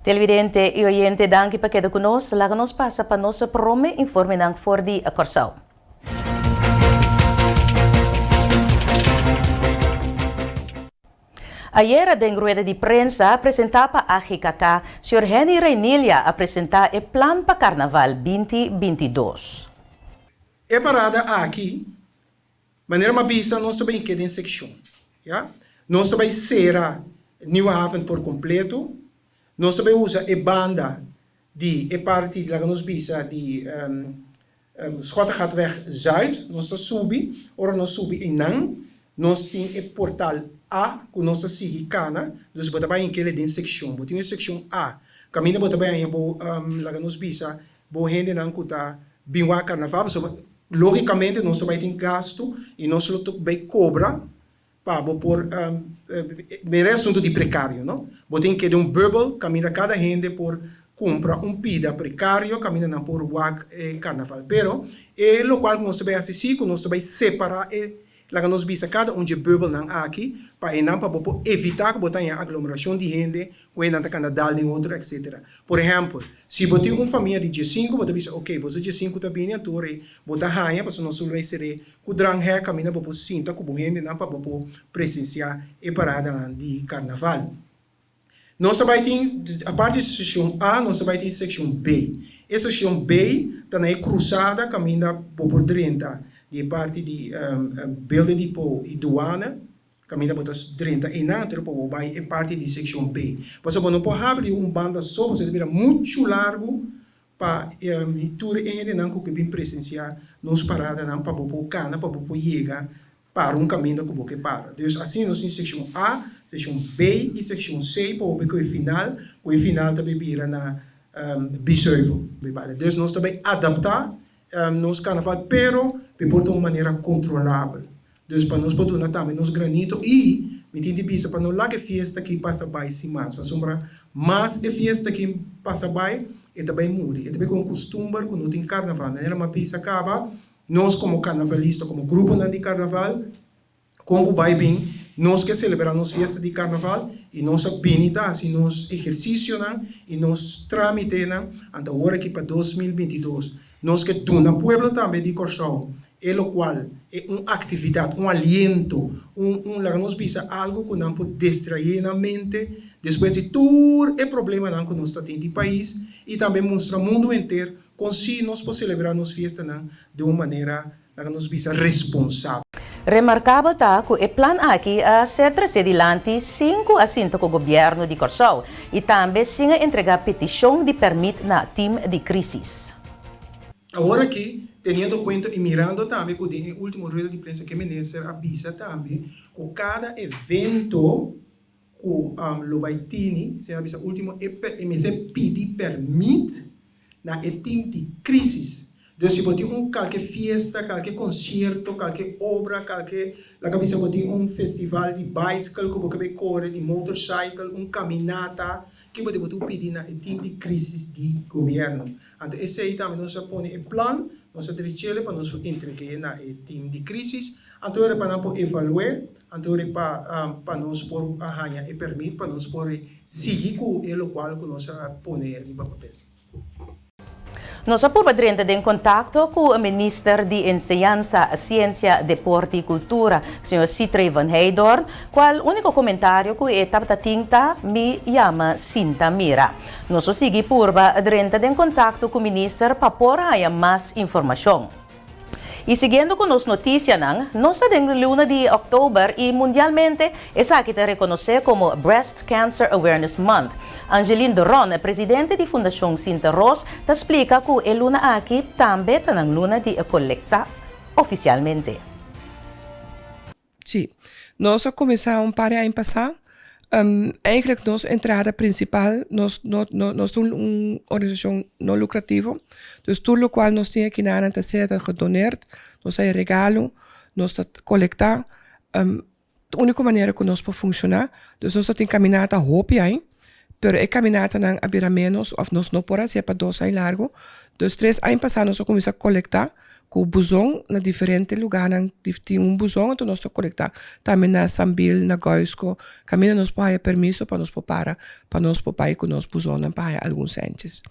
Televidente i oyente danki pa keda ku nos. Laga nos pasa pa nos prome informenan for di Kòrsou. Ayera den rueda di prensa presentá pa AGKK, señor Henny Reinilia a presentá e plan pa Karnaval binti 22. E parada aki, manera mi a bisa, nos ta bai keda den sekshon, ya. Nos ta bai sera Nieuwe Haven por kompleto. Nos ta bai usa e banda di e parti, laga nos bisa, di Schottegatweg Zuid, nos ta subi, ora nos subi einan, nos tin e portal A ku nos ta sigui kana, dus bo ta bai inkele den sekshon. Bo tin e sekshon A, kaminda bo ta bai haña bo, laga nos bisa, bo hendenan ku ta bin wak karnaval, pasobra lógikamente nos ta bai tin gastu i nos lo ta bai kobra Pa bo por mira e asuntu di prekario, no? Bo tin keda un bubbel kaminda kada hende por kumpra un pida prekario kaminda nan por wak e karnaval. Pero e lokual ku nos ta bai hasi si ku nos ta bai separá e laga nos bisa kada un dje bubbelnan aki pa einan pa bo por evitá ku bo ta haña aglomerashon di hende ku einan ta kanda dal den otro etcetera. Por ehèmpel, si bo tin un famia di diesinku bo ta bisa oke boso diesinku ta bini anto ora bo ta haña pasobra nos lo bai ser'é Ku dranghek kaminda bo por sinta ku bo hendenan pa bo por presensiá e paradanan di karnaval. Nos ta bai tin, aparte di sekshon A, nos ta bai tin sekshon B. E sekshon B ta na e krusada kaminda bo por drenta di e parti di Building Depot i Douane, kaminda bo ta drenta einan pero pa bo bai e parti di sekshon B. Pasobra bo no por habri un banda so pasobra e ta bira muchu largu Pa tur e hendenan ku ke bin presensiá nos paradanan pa bo por kana, pa bo por yega para un kaminda ku bo ke para. Dus asina nos tin sekshon A, sekshon B i sekshon C pa bo bai ku e final, ku e final ta bai bira na Biesheuvel. Dus nos ta bai adaptá nos karnaval pero bai por ta un manera kontrolabel. Dus pa nos por duna tambe nos granito i mi tin di bisa pa no laga e fiesta aki pasa bai sin mas, pasobra mas e fiesta aki pasa bai e ta bai muri, e ta bai komo kustumber ku no tin karnaval. Manera mi a bisa kaba, nos komo karnavalista, komo gruponan di karnaval, kon ku bai bin nos ke selebrá nos fiesta di karnaval i nos a bini ta hasi nos ehersisionan i nos tramitenan, anto awor aki pa 2022 Nos ke duna pueblo tambe di Kòrsou e lokual e un aktividat, un aliento, un un laga nos bisa algu ku nan por distraé nan mente despues di tur e problemanan ku nos ta tin di pais i tambe mustra mundu henter kon si nos por selebrá nos fiestanan den un manera laga nos bisa responsabel. Remarkabel ta ku e plan aki a ser tresé dilanti sin ku a sinta ku gobièrnu di Kòrsou i tambe sin a entregá petishon di pèrmit na tim di krísis. Awor aki, teniendo kuenta i mirando tambe ku den e último rueda di prensa ku e minister a bisa tambe ku kada evento ku lo bai tini, se a bisa último e mester pidi pèrmit na e tim di krísis. Dus si bo tin un kalke fiesta, kalke konsierto, kalke obra, kalke, laga bisa bo tin un festival di baiskel ku bo ke bai kore, di motorcycle, un kaminata, ke bo tin bo tin ku pidi na e tim di krísis di gobièrnu. Anto esei tambe nos a pone e plan, nos a drech'el pa nos por entreg'é na e tim di krísis. Anto ora pa nan por evalu'é, anto ora pa pa nos por haña e pèrmit pa nos por sigui ku e lokual ku nos a pone riba papel. Nos a purba drenta den kontakto ku Minister di Enseñansa, Siensia, Deporte i Kultura, señor Sithree van Heydoorn, kual úniko komentario ku e tabata tin ta, Mi yama sinta mira. Nos lo sigui purba drenta den kontakto ku Minister pa por haña mas informashon. Y siguiendo cu nos noticianan, nos ta den luna di october y mundialmente esaki ta reconoce como Breast Cancer Awareness Month. Angeline Doron, presidente di Fundacion Sinta Ros, ta splica cu e luna aki tambe ta nan luna di colecta oficialmente. Sí. Nos a kuminsá un par di aña pasá. Eigenlijk nos entrada prinsipal, nos no no nos ta un organisashon no lukrativo. Dus tur lokual nos tin aki nan ta sea ta gedoneerd, nos ta e regalo, nos ta kolektá. Ta úniko manera ku nos por funshoná. Dus nos ta tin kaminata hopi aña, pero e kaminatanan a bira ménos òf nos no por hasié pa dos aña largu. Dus tres aña pasá nos a kuminsá kolektá. ku buzon na diferente lugánan tin un buzon anto nos ta kolektá tambe na Sambil, na Goisco, kaminda nos por haya permiso pa nos por para pa nos por bai ku nos buzonnan pa haya algun sèntjes.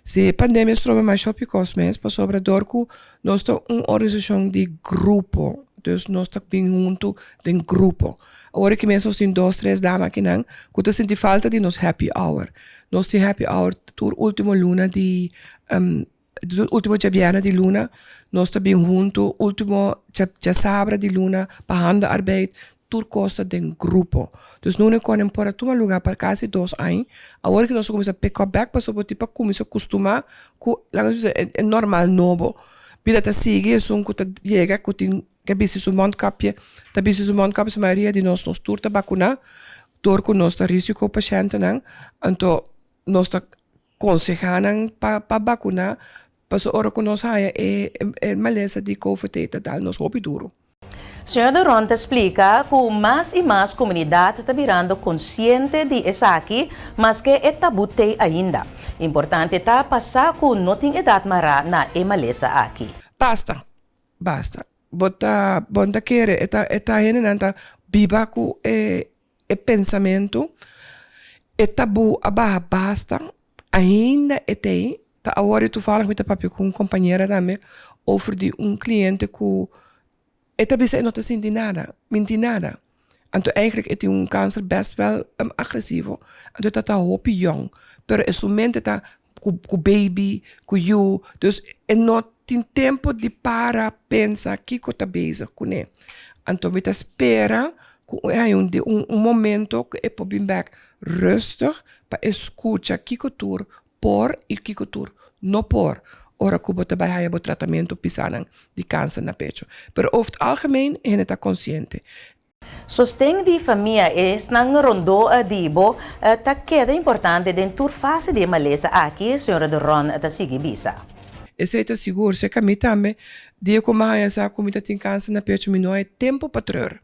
Si e pandemia stroba mas hopi kos mes pasobra dor ku nos ta un organisashon di grupo, dus nos ta bin huntu den grupo. Awor aki mes nos tin dos tres dama akinan ku ta sinti falta di nos happy hour. Nos tin happy hour tur ultimo luna di ultimo djabièrnè di luna nos ta bin huntu, ultimo djasabra di luna pa handenarbeid Tur kos ta den grupo. Dus nune konen por a tuma luga pa kasi dos añ. Awor ki nos a kuminsá pick up bek pasobra bo tin pa kuminsá kustumá ku laga nos bisa e normal nobo. Bida ta sigui esun ku ta yega ku tin ke bisti su mondkapje ta bisti su mondkapje su mayoria di nos nos tur ta bakuná dor ku nos ta risiko pashentenan anto nos ta konsehá nan pa pa bakuná pasobra ora ku nos haña e e malesa di covid ta dal nos hopi duru. Señor de Ron ta splika ku mas i mas komunidat ta birando konsiente di esaki, maske e tabú t'ei ainda. Importante ta pa sa ku no tin edat mará na e malesa aki. Basta, basta. Bo ta, bo no ta kere, e ta, e ta hendenan ta biba ku e e pensamentu, e tabú a baha basta, ainda e t'ei. Ta awor i toevallig mi ta papia ku un kompañera tambe over di un kliente ku e ta bisa e no ta sinti nada, minti nada. Anto eigenlijk e tin un kanser best wel agresivo, anto e ta ta hopi yong, pero e su mente ta ku ku baby, ku yu, dus e no tin tempo di para pensa kiko ta bezig kuné. Anto mi ta spera ku e haña un un momento ku e por bin bek rustig pa e skucha kiko tur por i kiko tur no por ora ku bo ta bai haya bo tratamentu pisanan di kanser na pecho. Pero over het algemeen hende ta konsiente. Sosten di famia, esnan rondó di bo, ta keda importante den tur fase di e malesa aki, señora De Ron ta sigui bisa. Esei ta sigur. Seka mi tambe, dia ku mi a haña sa ku mi ta tin kanser na pecho mi no hay tempu pa treur.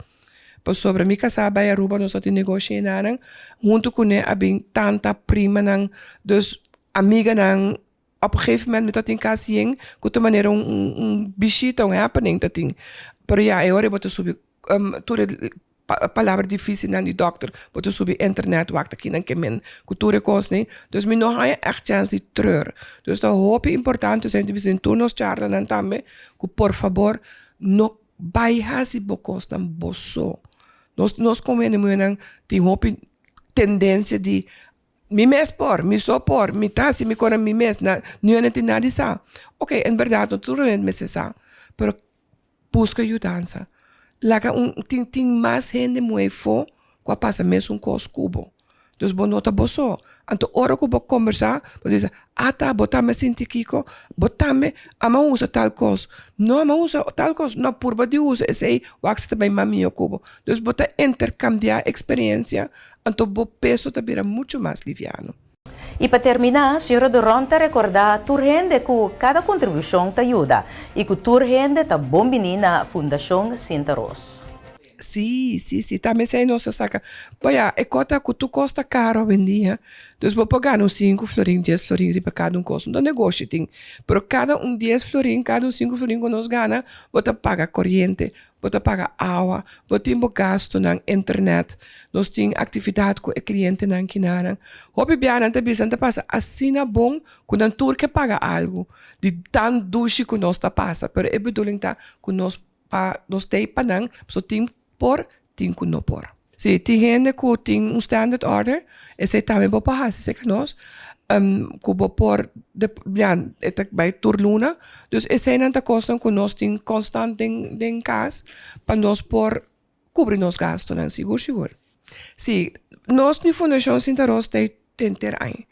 Pasobra mi kasá bai Aruba nos a tin negoshi enanan, huntu kuné a bin tanta, primanan, dus amiganan. Op un gegeven moment mi ta tin kasi yen ku ta manera un un bishita, un happening ta tin. Pero ya e ora bo ta subi tur e palabra difisilnan di dòkter, bo ta subi internet wak ta kinan ke men ku tur e kosnan. Dus mi no haña ègt chèns di treur. Dus ta hopi importante, esei mi ta bisa den tur nos charlanan tambe, ku por fabor no Bai hasi bo kosnan bo so. Nos nos komo hende muhernan tin hopi tendensia di mi mes por, mi so por, mi ta hasi mi kosnan mi mes, na niun hende tin nada di sa. Oke, en bèrdat no tur hende mester sa, pero buska yudansa. Laga un tin tin mas hende muhé afó ku a pasa mesun kos ku bo. Dus bo no ta bo so. Anto ora ku bo kombersá, bo ta bisa, Ata, bo tambe sinti kiko? Bo tambe ama usa tal kos? No ama usa tal kos? No, purba di usa esei, wak si ta bai mas mihó ku bo. Dus bo ta interkambiá eksperensia, anto bo peso ta bira muchu mas liviano. I pa terminá, señora De Ron ta rekordá tur hende ku kada kontribushon ta yuda i ku tur hende ta bon biní na Fundashon Sinta Ros. Sí, sí, sí, tambe esei nos ta saka. Bo ya, e kota ku tur kos ta karo awendia, dus bo por gana un sinku florin, dies florin riba kada un kos. No negoshi tin, pero kada un dies florin, kada un sinku florin ku nos gana, bo ta paga koriente, bo ta paga awa, bo tin bo gastunan, internet, nos tin aktividat ku e klientenan kinanan. Hopi biaha nan ta bisa nan ta pasa asina bon ku nan tur ke paga algu di tan dushi ku nos ta pasa, pero e bedoeling ta ku nos Pa nos tei pa nan, pasobra tin por, tin ku no por. Si tin hende ku tin un standard order, esei tambe bo por hasi serka nos, ku bo por ya e ta bai tur luna. Dus eseinan ta kosnan ku nos tin konstant den den kas pa nos por kubri nos gastunan sigur sigur. Si, nos di Fundashon Sinta Ros tei henter aña.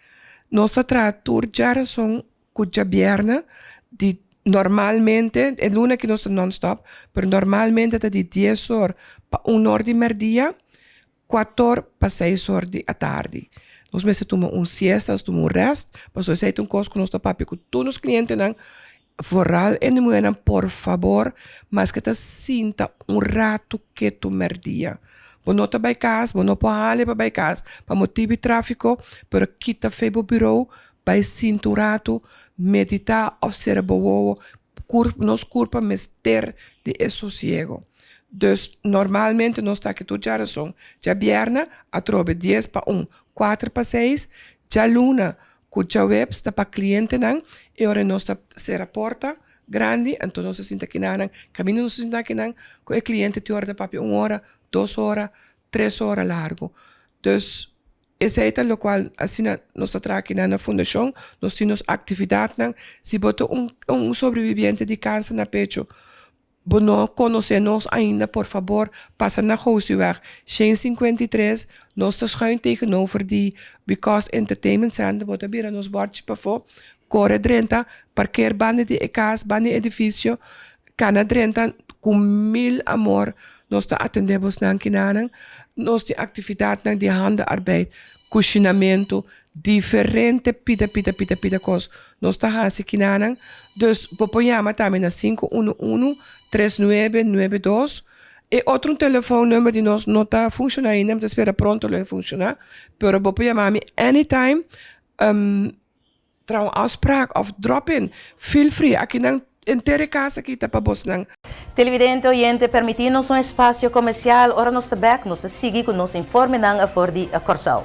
Nos ta traha tur djarason ku djabièrnè di normalmente e luna aki nos ta non stop pero normalmente ta di dies or pa un or di mèrdia kuator pa seis or di atardi. Nos mester tuma un siesta nos tuma un rèst pasobra esei ta un kos ku nos ta papia ku tur nos klientenan vooral e muhernan por fabor maske ta sinta un ratu ketu mèrdia. Bo no ta bai kas bo no por hali pa bai kas pa motibu di trafiko pero kita fe bo birou Bai sinta un ratu, meditá òf sera bo wowo. Kur, nos kurpa mester di e sosiego. Dus normalmente nos ta aki tur djarason. Djabièrnè atrobe 12:50, 5:45, djaluna ku djaweps ta pa klientenan i ora nos ta sera porta grandi, anto nos ta sinta kinanan, kaminda nos ta sinta akinan ku e kliente tin ora ta papia un ora, 2 ora, 3 ora largu. Dus esei ta lokual asina nos ta traha akinan na fundashon, nos tin nos aktividatnan. Si bo ta un sobreviviente di kanser na pecho, bo no konosé nos ainda, por fabor, pasa na Gosieweg 153, nos ta schuin tegenover di Because Entertainment Center, bo ta mira nos bòrchi pafó, kore drenta, parkeer banda di e kas, banda di edifisio, kana drenta ku mil amor, nos ta atendé bosnan kinanan. Nos tin aktividatnan di handenarbeid, kushinamentu, diferente pida pida pida pida kos nos ta hasi kinanan. Dus bo por yama tambe na 511 3992. E otro telefònnummer di nos no ta funshoná ainda, mi ta spera pronto lo e funshoná, pero bo por yama mi anytime, traha un afspraak òf drop in. Feel free, akinan henter e kas aki ta pa bosnan. Televidente oyente, permití nos un espasio komersial, ora nos ta back, nos ta sigui ku nos informenan for di Kòrsou.